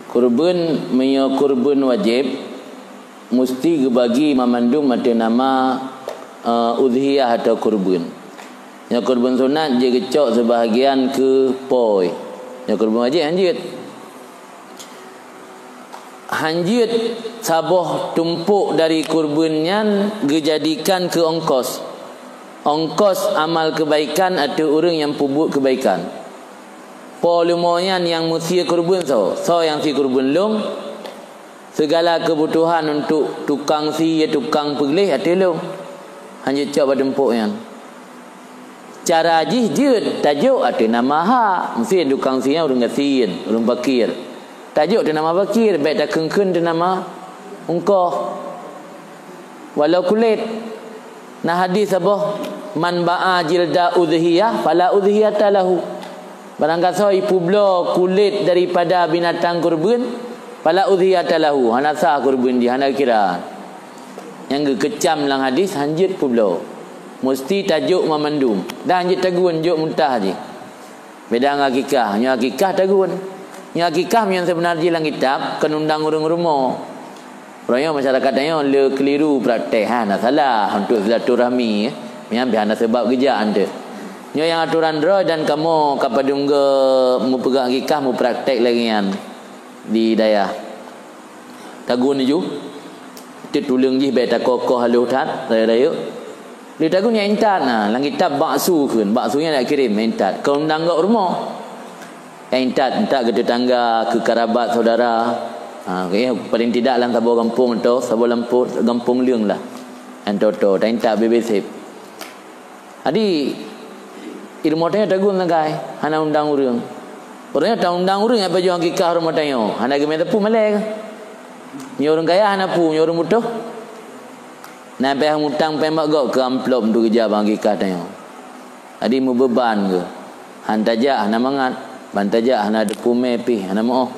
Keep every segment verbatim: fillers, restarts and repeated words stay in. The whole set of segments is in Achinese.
Kurban, meunyoe kurban wajéb, musti geubagi mamandum ateueh nama, eh, udhiyah atau kurban. Nyoe kurban sunat jeuet geucok seubahagian keu po. Nyoe kurban wajéb hanjeuet. Hanjeuet saboh tumpok dari kurban nyan geujadikan keu ongkos. Ongkos amal keubaikan ateueh ureuëng nyang peubuet keubaikan. Po leumo nyan nyang meusie kurban soe? Soe nyang sie kurban? Lôn. Seugala keubutuhan untuk tukang sie, tukang peugleh ateueh lôn. Hanjeuet cok bak tumpok nyan. Cara jih jeuet tajok ateueh nama hak. Meusé tukang sie nyan ureuëng gasien, ureuëng pakir. Tajok ateueh nama pakir, bék takheun-kheun ateueh nama ungkoh. Walau kulét. Na hadis saboh, "Man ba'a jilda udhiyah, fala udhiyata lahu." Barang gasoe ipeubloe kulét daripada binatang kurban, fala udhiyata lahu, hana sah kurban jih, hana kira. Nyang geukeucam lam hadis hanjeuet peubloe. Musti tajok mamandum. Dan hanjeuet tagun, jok muntah jih. Beda ngon akikah. Nyoe akikah tagun. Nyoe akikah meunyoe seubeuna jih lam kitab, kon undang ureuëng rumoh. Uroe nyoe masyarakat tanyoe le keliru praktek, ha, na salah untuk silaturahmi, eh. Nyan pih hana sabab geujak ante. Nyoe nyang atoran droe dan kamoe ka padum go meupeugah akikah, meupraktek lagée nyan di dayah. Tagun ju, teutuleueng jih bék takoh-koh haloh that, rayeuk-rayeuk. Lé tagun nyang intat, na, lam kitab baksu kheun. Baksu nyan nak kirém, nyang intat. Kon undang gob rumoh. Nyang intat, intat keu tetangga, keu karabat saudara. Ha, eh, paling tidak lam saboh gampông atau saboh lampôh, gampông leueng lah. Nyang toto, ta intat bebe sép. Jadi, di rumoh tanyoe tagun sagai, hana undang ureuëng. Ureuëng nyoe ta undang ureuëng nyang pajoh akikah rumoh tanyoe, hana geumé teupeu malée. Nyoe ureuëng kaya hana peue, nyoe ureuëng butoh. Na payah mutang payah mak gob keu amplop untuk geujak bak akikah tanyoe. Jadi meubeban keu. Han tajak hana mangat, ban tajak hana teupeu mé pih hana meuoh.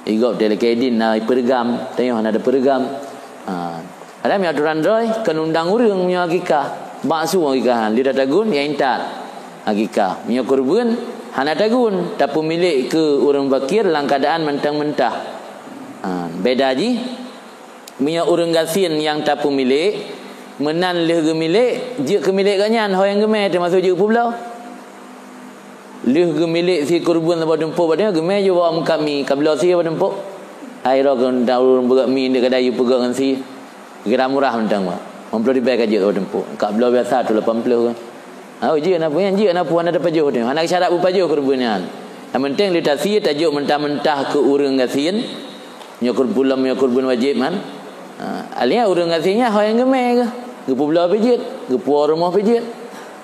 Igob teuh lakée idin na ipeureugham, tanyoe hana teupeureugam. Ha. Ada mi atoran droe kon undang ureuëng meunyoe akikah. Baksu akikah, lé tagun nyang intat. Akikah. Meunyoe kurban hana tagun, tapeumilék keu ureuëng fakir lam keuadaan mantong mentah. Ha, beda jih, meunyoe ureuëng gasien nyang tapeumilék, meunan lheueh geumilék, jeuet keu milék gobnyan, ho nyang geumé teumasok jeuet peubloe. Lheueh geumilék sie kurban saboh tumpok bak tanyoe, geumé jeuet bak meukat mi, ka bloe sie bak tumpok. Hai roh keu daun beugöt mi, ndeuk kadai yue peugöt ngon sie. Kira murah mantong, bah. Limong ploh ribèe ka jeuet saboh tumpok. Ka bloe biasa tu lapan ploh kan. Ha, jeuet na peue nyan, jeuet na peue hana tapajoh tu. Hana syarat beupajoh kurban nyan. Nyang penting lé tasie tajok mentah-mentah keu ureuëng gasien. Nyoe kurban, nyoe kurban wajéb man. Ha, alia ureuëng gasien nyan ho nyang geumé keuh. Geupeubloe pih jeuet, geupuwoe rumoh pih jeuet.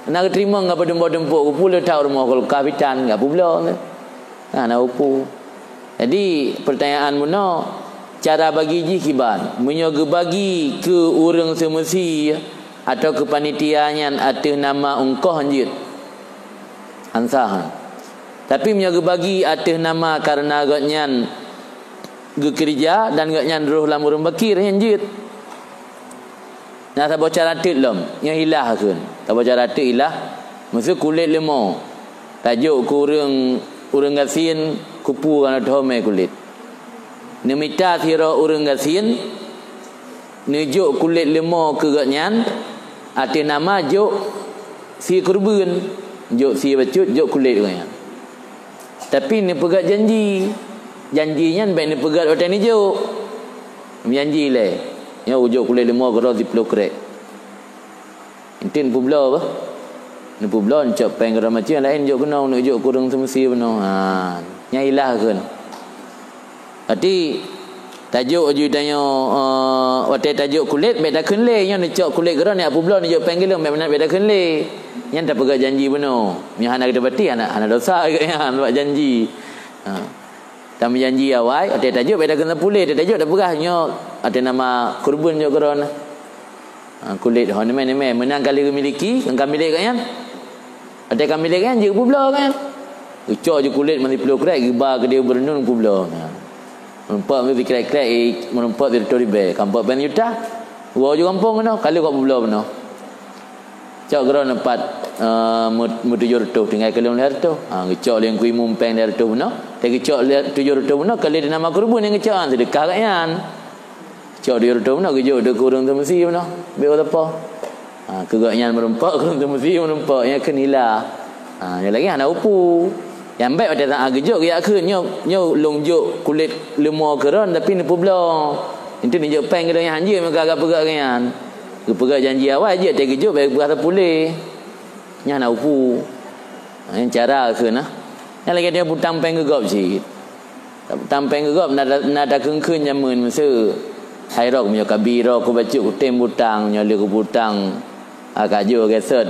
Na geuteurimong ngon padum boh tumpok, geupeuleutak rumoh kulkas bitan, geupeubloe. Hana upu. Jadi, pertanyaan bunoe, cara bagi jih kiban? Meunyoe geubagi keu ureuëng seumeusie atau keu panitia nyan ateueh nama ungkoh jeuet? Ansah. Tapi meunyoe geubagi ateueh nama kareuna gobnyan geukeurija dan gobnyan roh lam ureuëng bakir, nyan jeuet. Na saboh cara teuk lom, nyoe ilah kheun. Saboh cara teuk ilah, meuseu kulét leumo. Tajok keu ureuëng, ureuëng gasien, kupu ngon thomé kulét. Neumita sidroe ureuëng gasien, neujok kulét leumo keu gobnyan, ateueh nama jok sie kurban, jok sie bacut, jok kulét gobnyan. Tapi neupeugöt janji. Janji nyan bék neupeugöt watée neujok. Meujanji lé, nyoe ujok kulét leumo keudroe siploh krek. Enteuk neupeubloe bah. Neupeubloe neucok péng keudroe macam laén jok keunoe, neujok kureueng seumeusie bunoe. Ha, nyan ilah kheun. Berarti tajok aju tanyoe, eh, watée tajok kulét bék takheun lé, nyoe neucok kulét keudroe, neujak peubloe, neujok péng geuleueng, bék meunan bék takheun lé. Nyan tapeugöt janji bunoe. Nyoe hana geuteupati, hana, hana dosa nyan, sebab janji. Ha. Tameujanji awai, watée tajok bék takheun sapeue lé, tajok tapeugah nyoe ateueh nama kurban jok keudroe. Ha, kulét ho neumé-neumé, meunan ka lheueh geumiliki, ngon ka milék gobnyan. Watée ka milék gobnyan, jeuet peubloe gobnyan. Geucok ju kulét meusiploh krek, geuba keudéh gubernur peubloe. Ha. Meurumpok sikrek-krek, eh, meurumpok sireutoh ribèe, ka meupat péng juta. Woe ju gampông keunoe, ka lheueh kok peubloe bunoe. Cok keudroe neupat, eh, meu-, meutujoh reutôh, tinggai keu lôn lhèe reutôh. Ha, geucok lé Teungku Imum péng lhèe reutôh bunoe. Teuh geucok lé tujoh reutôh bunoe, keu lé di nama keureubeuen nyang geucok, ha, seudeukah gobnyan. Cok tujoh reutôh bunoe, geujok deuh keu ureueng teumeusi bunoe. Bèk watèe po. Ha, keu gobnyan meurumpok, keu ureueng teumeusi meurumpok. Nyan kheun hila. Ha, nyan lagèe hana upu. Nyang bèk watèe saát geujok, geujak kheun, "Nyoe, nyoe lôn jok kulét leumo keu droen, tapi neupeubloe. Enteuk neujok péng keu droen." Nyan hanjeuet meuka geupeugah gobnyan. Geupeugah janji awai jeuet, teuh geujok bèk peugah teupuléh. Nyan hana upu. Ha, nyan cara kheun, nah. Nyan lagèe tanyoe peutang péng keu gob cit. Peutang péng keu gob na, na takheun-kheun jameun meuseu. Hai droe, meunyoe ka bi droe keu bacut kutem peutang, nyoe lé keu peutang. Ha, ka jok lagèe sot.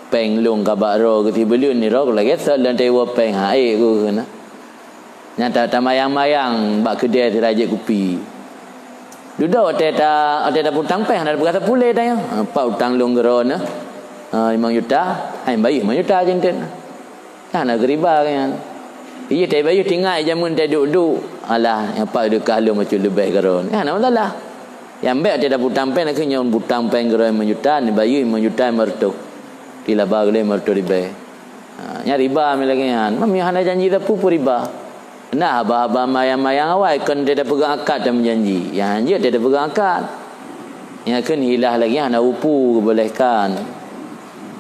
Péng lôn ka bak droe keu sibuleuen, droe lagèe sot lôn teuwoe péng, ha, ék kheun, nah. Nyan ta-, tamayang-mayang bak keudè sira jép kupi. Dudoe watèe ta-, watèe tapeutang péng hana tapeugah teupuléh tanyoe. Ha, pat utang lôn keu droeneuh? Ha, limong juta. Hai bayeue limong juta cit enteuk. Hana geuriba nyan. Iya, tai bayeue teuingat jameun tai duek-duek. Alah, nyan pat seudeukah lôn bacut leubeh keu droeneuh. Hana masalah. Nyang bèk watèe tapeutang péng, na kheun nyoe peutang péng keu droe limong juta, neubayeue limong juta limong reutôh. Dilaba keu lôn limong reutôh ribèe. Ha, nyan riba mi lagèe nyan. Meunyoe hana janji sapeue, peue riba. Nah, haba-haba mayang-mayang awai, kon teuh tapeugah akad dan meujanji. Nyang hanjeuet teuh tapeugah akad. Nyan kheun hilah lagèe nyan, hana upu geubolehkan.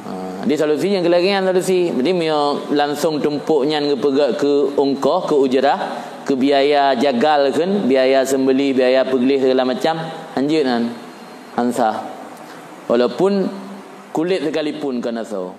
Ha, di solusi nyang keu lagèe nyan solusi. Jadi, meunyoe langsong tumpok nyan geupeugah keu ongkoh, keu ujrah, keu biaya jagal kheun, biaya seumeubeulie, biaya peugleh segala macam, hanjeuet nyan. Hana sah. Walaupun kulét sekalipun kon asoe.